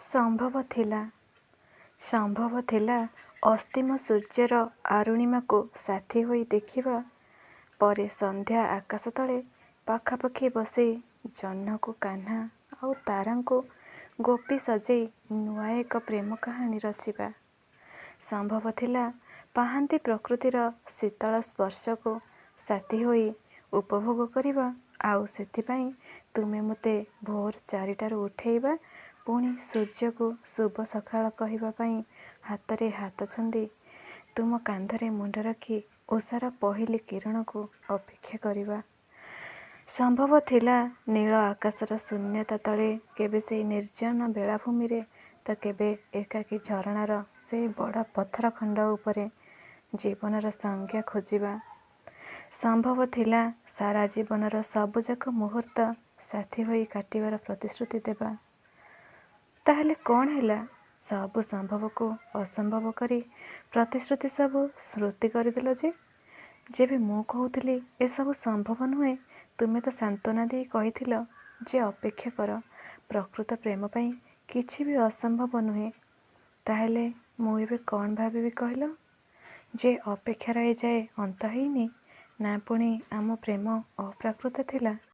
ସମ୍ଭବ ଥିଲା, ସମ୍ଭବ ଥିଲା ଅସ୍ତିମ ସୂର୍ଯ୍ୟର ଅରୁଣିମାକୁ ସାଥୀ ହୋଇ ଦେଖିବା ପରେ ସନ୍ଧ୍ୟା ଆକାଶ ତଳେ ପାଖାପାଖି ବସି ଜହ୍ନକୁ କାହ୍ନା ଆଉ ତାରାଙ୍କୁ ଗୋପୀ ସଜେଇ ନୂଆ ଏକ ପ୍ରେମ କାହାଣୀ ରଚିବା। ସମ୍ଭବ ଥିଲା ପାହାନ୍ତି ପ୍ରକୃତିର ଶୀତଳ ସ୍ପର୍ଶକୁ ସାଥୀ ହୋଇ ଉପଭୋଗ କରିବା, ଆଉ ସେଥିପାଇଁ ତୁମେ ମୋତେ ଭୋର 4ଟାରୁ ଉଠେଇବା, ପୁଣି ସୂର୍ଯ୍ୟକୁ ଶୁଭ ସକାଳ କହିବା ପାଇଁ ହାତରେ ହାତ ଛନ୍ଦି ତୁମ କାନ୍ଧରେ ମୁଣ୍ଡ ରଖି ଉଷାର ପହିଲି କିରଣକୁ ଅପେକ୍ଷା କରିବା। ସମ୍ଭବ ଥିଲା ନୀଳ ଆକାଶର ଶୂନ୍ୟତା ତଳେ କେବେ ସେଇ ନିର୍ଜନ ବେଳାଭୂମିରେ ତ କେବେ ଏକାକୀ ଝରଣାର ସେଇ ବଡ଼ ପଥର ଖଣ୍ଡ ଉପରେ ଜୀବନର ସଂଜ୍ଞା ଖୋଜିବା। ସମ୍ଭବ ଥିଲା ସାରା ଜୀବନର ସବୁଯାକ ମୁହୂର୍ତ୍ତ ସାଥୀ ହୋଇ କାଟିବାର ପ୍ରତିଶ୍ରୁତି ଦେବା। ତାହେଲେ କ'ଣ ହେଲା? ସବୁ ସମ୍ଭବକୁ ଅସମ୍ଭବ କରି ପ୍ରତିଶ୍ରୁତି ସବୁ ସ୍ମୃତି କରିଦେଲ ଯେ? ଯେବେ ମୁଁ କହୁଥିଲି ଏସବୁ ସମ୍ଭବ ନୁହେଁ, ତୁମେ ତ ସାନ୍ତ୍ୱନା ଦେଇ କହିଥିଲ ଯେ ଅପେକ୍ଷା କର, ପ୍ରକୃତ ପ୍ରେମ ପାଇଁ କିଛି ବି ଅସମ୍ଭବ ନୁହେଁ। ତାହେଲେ ମୁଁ ଏବେ କ'ଣ ଭାବିବି କହିଲ? ଯେ ଅପେକ୍ଷାର ଏଯାଏ ଅନ୍ତ ହେଇନି, ନା ପୁଣି ଆମ ପ୍ରେମ ଅପ୍ରାକୃତ ଥିଲା?